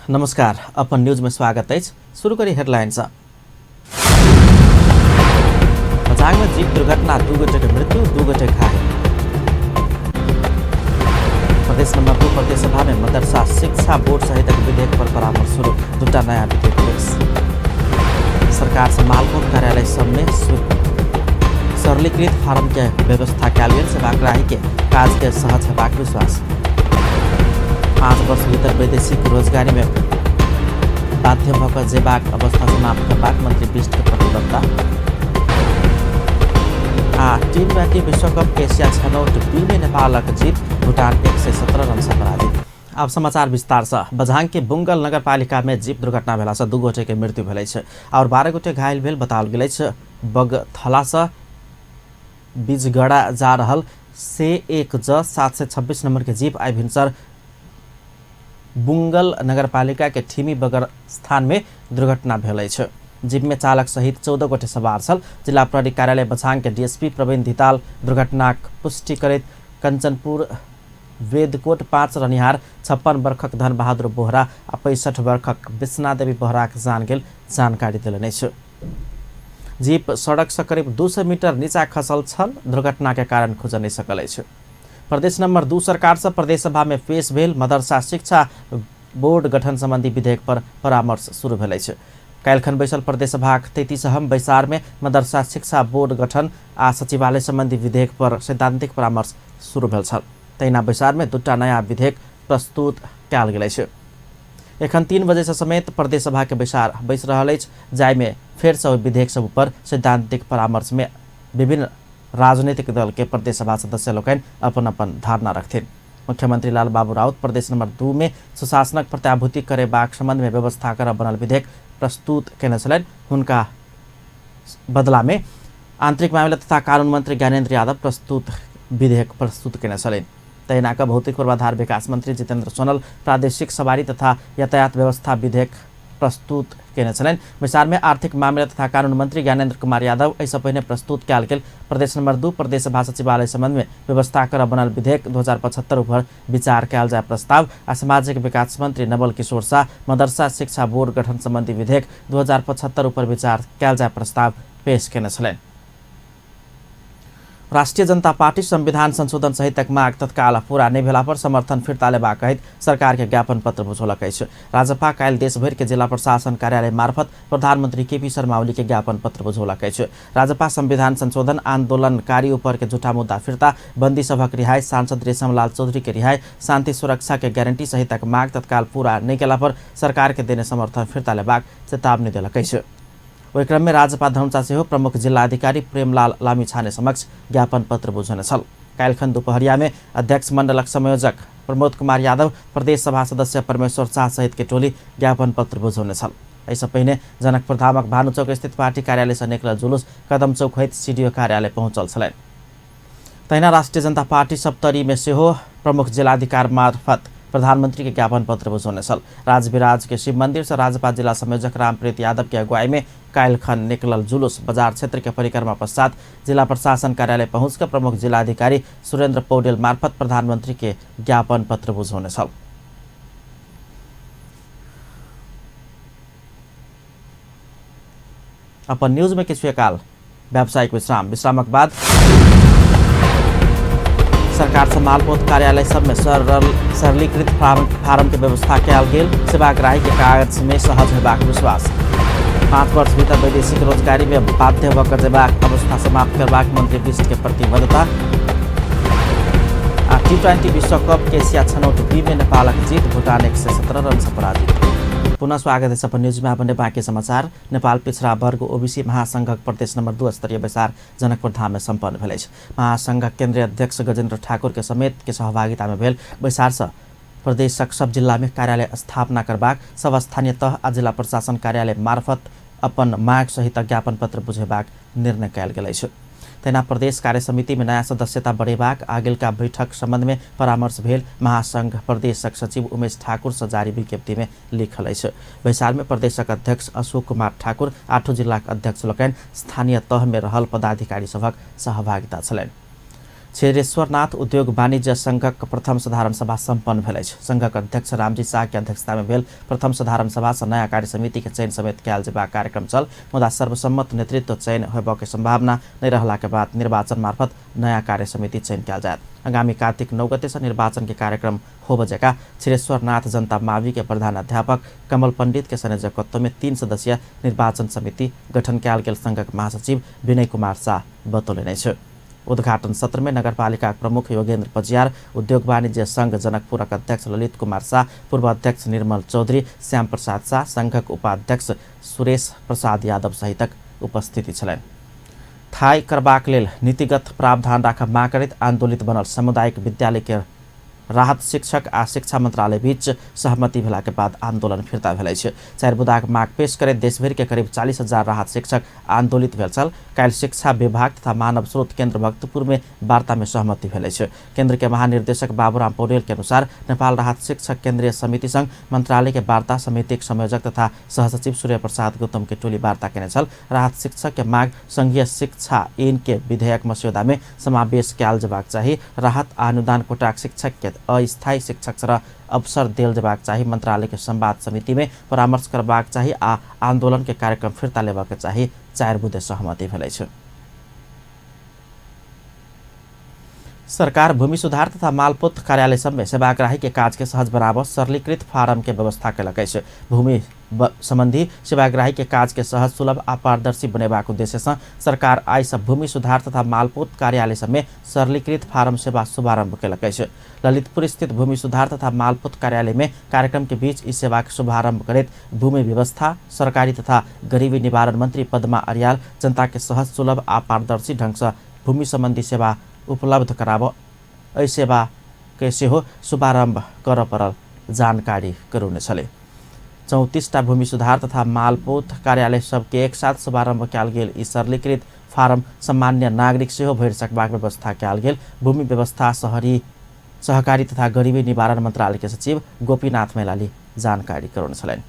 नमस्कार, अपन न्यूज में स्वागत अछि। शुरू करी हेडलाइन से। बझांग में जीप दुर्घटना, 2 गोटे के मृत्यु, 2 गोटे घायल। प्रदेश नंबर 2 प्रदेश सभा में मदरसा शिक्षा बोर्ड सहित विधेयक पर परामर्श शुरू, 2 नया विधेयक पेश। सरकार से मालपोत कार्यालय सब में सरलीकृत फार्म के व्यवस्था कयल गेल, सेवाग्राही के काज के सहज हेबाक विश्वास। 5 वर्ष भीतर वैदेशिक रोजगारी में बाध्य भऽ कऽ जेबाक अवस्था समाप्त करबाक मंत्री बिष्ट के प्रतिबद्धता। आ टी20 विश्वकप एशिया छनौट बी में नेपालक जीत, भूटान 117 रन से पराजित। आब समाचार विस्तार से। बझांग के बुंगल नगरपालिका में जीप दुर्घटना भेला से 2 गोटे के मृत्यु भेल अछि और 12 गोटे घायल भेल बताओल गेल अछि। बगथला से बिजगड़ा जा रहल से एक ज 726 नंबर के जीप आई भिनसर बुंगल नगरपालिका के ठिमी बगर स्थान में दुर्घटना भेल अछि। जीप में चालक सहित 14 गोटे सवार छल। जिला प्रहरी कार्यालय बझांग के डीएसपी प्रवीण धिताल दुर्घटनाक पुष्टि करैत कंचनपुर वेदकोट 5 रहनिहार 56 वर्षक धन बहादुर बोहरा आ 65 वर्षक बिस्ना देवी बोहराक जान गेल जानकारी देलनि अछि। जीप सड़क से करीब 200 मीटर नीचा खसल छल। दुर्घटना के कारण खुजल नहि सकल अछि। प्रदेश नंबर 2 सरकार से प्रदेश सभा में पेश भेल मदरसा शिक्षा बोर्ड गठन संबंधी विधेयक पर परामर्श शुरू भेल अछि। काल्हिखन बैसल प्रदेश सभाक 33हम बैसार में मदरसा शिक्षा बोर्ड गठन आ सचिवालय संबंधी विधेयक पर सैद्धांतिक परामर्श शुरू भेल छल। तहिना बैसार में 2 नया विधेयक प्रस्तुत कयल गेल अछि। एखन 3 बजे से समेत प्रदेश सभा के बैसार बैस रहल अछि, जाहिमे फेर से ओहि विधेयक सब पर सैद्धांतिक परामर्श में विभिन्न राजनीतिक दल के प्रदेश सभा सदस्य लोकनि अपन अपन धारणा रखथिन। मुख्यमंत्री लाल बाबू राउत प्रदेश नंबर 2 में सुशासनक प्रत्याभूति करेबाक संबंध में व्यवस्था करब बनल विधेयक प्रस्तुत केने छलनि। हुनका बदला में आंतरिक मामिला तथा कानून मंत्री ज्ञानेन्द्र यादव प्रस्तुत विधेयक प्रस्तुत केने छलनि। तहिना कऽ भौतिक पूर्वाधार विकास मंत्री जितेंद्र सोनल प्रादेशिक सवारी तथा यातायात व्यवस्था विधेयक प्रस्तुत केने छलनि। बैसार में आर्थिक मामिला तथा कानून मंत्री ज्ञानेन्द्र कुमार यादव एहिसँ पहिने प्रस्तुत कयल गेल प्रदेश नंबर 2 प्रदेश सभा सचिवालय संबंध में व्यवस्था करब बनल विधेयक 2075 पर विचार कयल जाय प्रस्ताव आ सामाजिक विकास मंत्री नवल किशोर शाह मदरसा शिक्षा बोर्ड गठन संबंधी विधेयक 2075 पर विचार कयल जाय प्रस्ताव पेश केने छलनि। राष्ट्रीय जनता पार्टी संविधान संशोधन सहितक माग तत्काल पूरा नहि भेला पर समर्थन फिर्ता लेबाक कहैत सरकार के ज्ञापन पत्र बुझौलक अछि। राजपा काल्हि देशभरि के जिला प्रशासन कार्यालय मार्फत प्रधानमंत्री केपी शर्मा ओली के ज्ञापन पत्र बुझौलक अछि। राजपा संविधान संशोधन आंदोलनकारी ऊपर के झूठा मुद्दा फिर्ता, बंदी सभक रिहाई, सांसद रेशमलाल चौधरी के रिहाई, शांति सुरक्षा के गारंटी सहितक माग तत्काल पूरा नहि केला पर सरकार के देने समर्थन फिर्ता लेबाक चेतावनी देलक अछि। ओहि क्रम में राजपा धनुषा सेहो प्रमुख जिलाधिकारी प्रेमलाल लामिछाने समक्ष ज्ञापन पत्र बुझौने छल। काल्हिखन दुपहरिया में अध्यक्ष मंडलक संयोजक प्रमोद कुमार यादव, प्रदेश सभा सदस्य परमेश्वर शाह सहित के टोली ज्ञापन पत्र बुझौने छल। एहिसँ पहिने जनकपुर धामक भानुचौक स्थित पार्टी कार्यालय से निकलल जुलूस कदम चौक होइत सीडीओ कार्यालय पहुंचल छलनि। तहिना राष्ट्रीय जनता पार्टी सप्तरी में सेहो प्रमुख जिलाधिकार मार्फत प्रधानमंत्री के ज्ञापन पत्र बुझौने छल। राजविराज के शिव मंदिर से राजपा जिला संयोजक रामप्रीत यादव के अगुवाई में काल्हिखन निकलल जुलूस बाजार क्षेत्र के परिक्रमा पश्चात जिला प्रशासन कार्यालय पहुंच कर प्रमुख जिलाधिकारी सुरेंद्र पौडेल मार्फत प्रधानमंत्री के ज्ञापन पत्र बुझौने छल। अपन न्यूज में किछु काल व्यावसायिक विश्राम, विश्रामक बाद सरकार से मालपोत कार्यालय सब में सरलीकृत फार्म के व्यवस्था कयल गेल, सेवाग्राही के कागज में सहज हेबाक विश्वास। 5 वर्ष भीतर वैदेशिक रोजगारी में बाध्य भऽ कऽ जेबाक अवस्था समाप्त करबाक मंत्री बिष्ट के प्रतिबद्धता। आ टी20 विश्वकप के एशिया छनौट बी में नेपालक जीत, भूटान 117 रन से पराजित। पुनः स्वागत है अपन न्यूज में। अपन बाँकी समाचार। नेपाल पिछड़ा वर्ग ओबीसी महासंघक प्रदेश नंबर 2 स्तरीय बैसार जनकपुर धाम में सम्पन्न भेल अछि। महासंघक केंद्रीय अध्यक्ष गजेंद्र ठाकुर के समेत के सहभागिता में भेल बैसार से प्रदेशक सब जिला में कार्यालय स्थापना करबाक, सब स्थानीय तह आ जिला प्रशासन कार्यालय मार्फत अपन माग सहित ज्ञापन पत्र बुझेबाक निर्णय कयल गेल अछि। तहिना प्रदेश कार्य समिति में नया सदस्यता बढ़ेबाक आगिलका बैठक संबंध में परामर्श भेल महासंघ प्रदेशक सचिव उमेश ठाकुर से जारी विज्ञप्ति में लिखल अछि। बैसार में प्रदेशक अध्यक्ष अशोक कुमार ठाकुर, 8 जिलाक अध्यक्ष लोकनि, स्थानीय तह में रहल पदाधिकारी सभक सहभागिता छलनि। क्षीरेश्वरनाथ उद्योग वाणिज्य संघक प्रथम साधारण सभा सम्पन्न भेल अछि। संघक अध्यक्ष रामजी शाह के अध्यक्षता में भेल प्रथम साधारण सभा से नया कार्य समिति के चयन समेत कयल जेबाक कार्यक्रम छल, मुदा सर्वसम्मत नेतृत्व चयन होयबाक संभावना नहि रहला के बाद निर्वाचन मार्फत नया कार्य समिति चयन कयल जायत। आगामी कार्तिक 9 गते से निर्वाचन के कार्यक्रम होब जका क्षीरेश्वरनाथ जनता मावि के प्रधान अध्यापक कमल पंडित के संयोजकत्व में 3 सदस्यीय निर्वाचन समिति गठन कयल गेल संघक महासचिव विनय कुमार शाह बतौलनि अछि। उद्घाटन सत्र में नगरपालिका प्रमुख योगेन्द्र पजियार, उद्योग वाणिज्य संघ जनकपुरक अध्यक्ष ललित कुमार शाह, पूर्व अध्यक्ष निर्मल चौधरी, श्याम प्रसाद शाह, संघक उपाध्यक्ष सुरेश प्रसाद यादव सहितक उपस्थिति छलनि। थाई करबाक लेल नीतिगत प्रावधान राखब माग करैत आंदोलित बनल सामुदायिक विद्यालय के राहत शिक्षक आ शिक्षा मंत्रालय बीच सहमति भेला के बाद आंदोलन फिर्ता भेल अछि। 4 बुँदाक माग पेश करैत देशभरि के करीब 40,000 राहत शिक्षक आंदोलित भेल छल। काल्हि शिक्षा विभाग तथा मानव स्रोत केंद्र भक्तपुर में वार्ता में सहमति भेल अछि। केंद्र के महानिर्देशक बाबूराम पौडेल के अनुसार नेपाल राहत शिक्षक केंद्रीय समिति संग मंत्रालय के वार्ता समितिक संयोजक तथा सहसचिव सूर्य प्रसाद गौतम के टोली वार्ता केने छल। राहत शिक्षक के माग संघीय शिक्षा ऐन के विधेयक मस्यौदा में समावेश कयल जेबाक चाही। राहत आ अनुदान कोटाक शिक्षक के अस्थायी शिक्षक र अवसर देल जेबाक चाही। मंत्रालय के संवाद समिति में परामर्श करबाक चाही आ आंदोलन के कार्यक्रम फिर्ता लेबाक चाही। 4 बुँदे सहमति भेल अछि। सरकार भूमि सुधार तथा मालपोत कार्यालय सब में सेवाग्राही के काज के सहज बनाबऽ सरलीकृत फारम के व्यवस्था कयलक अछि। भूमि संबंधी सेवाग्राही के काज के सहज, सुलभ आ पारदर्शी बनेबाक उद्देश्य से सरकार आइ से भूमि सुधार तथा मालपोत कार्यालय सब में सरलीकृत फारम सेवा शुभारंभ कयलक अछि। ललितपुर स्थित भूमि सुधार तथा मालपोत कार्यालय में कार्यक्रम के बीच इस सेवा के शुभारंभ करैत भूमि व्यवस्था, सरकारी तथा गरीबी निवारण मंत्री पद्मा अर्याल जनता के सहज, सुलभ आ पारदर्शी ढंग से भूमि संबंधी सेवा उपलब्ध कराबऽ एहि सेवा के सेहो शुभारंभ करऽ पड़ल जानकारी करौने छलै। 34टा भूमि सुधार तथा मालपोत कार्यालय सबके एक साथ शुभारंभ कयल गेल ई सरलीकृत फारम सामान्य नागरिक सेहो भरि सकबाक व्यवस्था कयल गेल। भूमि व्यवस्था, शहरी सहकारी तथा गरीबी निवारण मंत्रालय के सचिव गोपीनाथ मैलाली जानकारी करौने छलनि।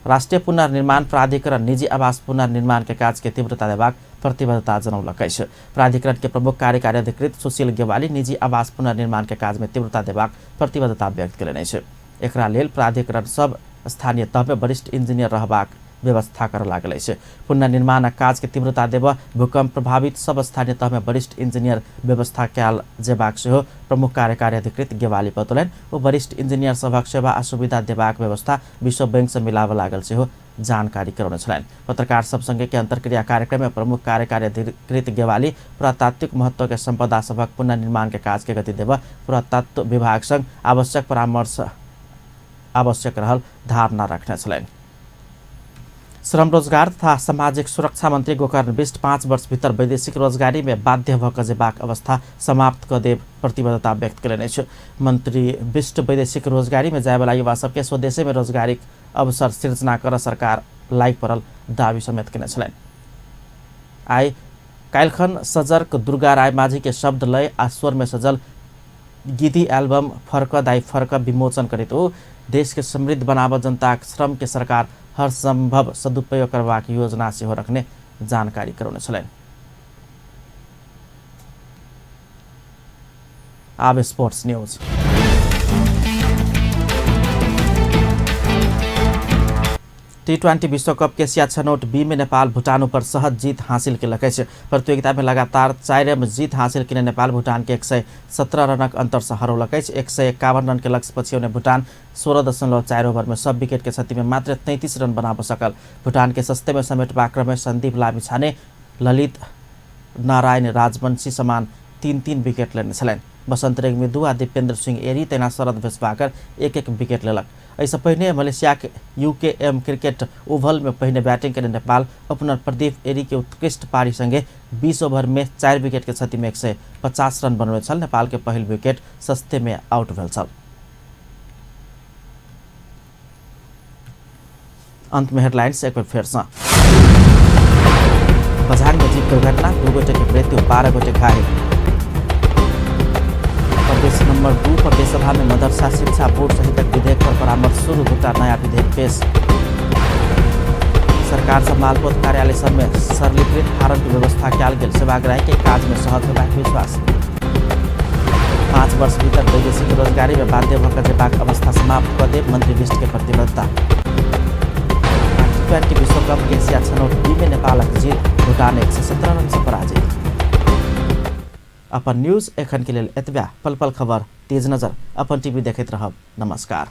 राष्ट्रिय पुनर्निर्माण प्राधिकरण निजी आवास पुनर्निर्माण के काज के तीव्रता देबाक प्रतिबद्धता जनौलक अछि। प्राधिकरण के प्रमुख कार्यकारी अधिकृत सुशील गेवाली निजी आवास पुनर्निर्माण के काज में तीव्रता देबाक प्रतिबद्धता व्यक्त कयलनि अछि। एकरा लेल प्राधिकरण सब स्थानीय तह में वरिष्ठ इंजीनियर रहबाक व्यवस्था करऽ लागल अछि। पुनर्निर्माणक काज के तीव्रता देबऽ भूकंप प्रभावित सब स्थानीय तह में वरिष्ठ इंजीनियर व्यवस्था कयल जेबाक सेहो प्रमुख कार्यकारी अधिकृत गेवाली बतौलनि। ओ वरिष्ठ इंजीनियर सभक सेवा आ सुविधा देबाक व्यवस्था विश्व बैंक से मिलाबऽ लागल सेहो जानकारी करौने छलनि। पत्रकार सब संगे के अंतर्क्रिया कार्यक्रम में प्रमुख कार्यकारी अधिकृत गेवाली पुरातात्विक महत्व के संपदा सभक पुनर्निर्माण के काज के गति देबऽ पुरातत्व विभाग संग आवश्यक परामर्श आवश्यक रहल धारणा रखने छलनि। श्रम रोजगार तथा सामाजिक सुरक्षा मंत्री गोकर्ण विष्ट 5 वर्ष भीतर वैदेशिक रोजगारी में बाध्य भऽ कऽ जेबाक अवस्था समाप्त कऽ देब प्रतिबद्धता व्यक्त कयलनि अछि। मंत्री विष्ट वैदेशिक रोजगारी में जायवला युवा सबके स्वदेशे में रोजगारीक अवसर सृजना करऽ सरकार लागि पड़ल दावी समेत केने छलनि। आइ काल्हिखन सजर्क दुर्गा राय माझी के शब्द लय आ स्वर में सजल गीति एल्बम फर्क दाई फर्क विमोचन करैत ओ देश के समृद्ध बनाबऽ जनताक श्रम के सरकार हर संभव सदुपयोग करबाक योजना सेहो रखने जानकारी करौने छलनि। आब स्पोर्ट्स न्यूज। T20 विश्वकप के एशिया छनौट बी में नेपाल भूटान पर सहज जीत हासिल केलक अछि। प्रतियोगिता में लगातार 4 जीत हासिल केने नेपाल भूटान के 117 रनक अंतर से हरौलक अछि। 151 रन के लक्ष्य पछ्यौने भूटान 16.4 ओभर में सब विकेट के क्षति में मात्र 33 रन बनाब सकल। भूटान के सस्ते में समेटबाक क्रम में संदीप लामिछाने, ललित नारायण राजवंशी समान 3-3 विकेट लेने छलनि। बसंत रेग्मी 2 आ दीपेंद्र सिंह एरी तहिना शरद भेषवाकर 1-1 विकेट लेलक। एहिसँ पहिने मलेशियाक यूकेएम क्रिकेट ओवल में पहिने बैटिंग केने नेपाल ओपनर प्रदीप एरी के उत्कृष्ट पारी संगे 20 ओभर में 4 विकेट के क्षति में 150 रन बनौने छल। नेपाल के पहिल विकेट सस्ते में आउट भेल छल। अंत में हेडलाइंस एक बेर फेरसँ। बझाङ में जीप दुर्घटना, 2 गोटे के मृत्यु, 12 गोटे घायल। प्रदेश नंबर 2 प्रदेश सभा में मदरसा शिक्षा बोर्ड सहित विधेयक पर परामर्श शुरू, 2 नया विधेयक पेश। सरकार से मालपोत कार्यालय सब में सरलीकृत फारम के व्यवस्था कयल गेल। सेवाग्राही के काज में सहज होबाक विश्वास। 5 वर्ष भीतर वैदेशिक रोजगारी में बाध्य भऽ कऽ जेबाक अवस्था समाप्त कऽ देब मंत्री विष्ट के प्रतिबद्धता। टी20 विश्व कप के एशिया छनौट बी में नेपालक जीत, भूटान 117 रन से पराजित। अपन न्यूज एखन के लेल एतबे। पल पल खबर, तेज नजर, अपन टीवी देखैत रहब। नमस्कार।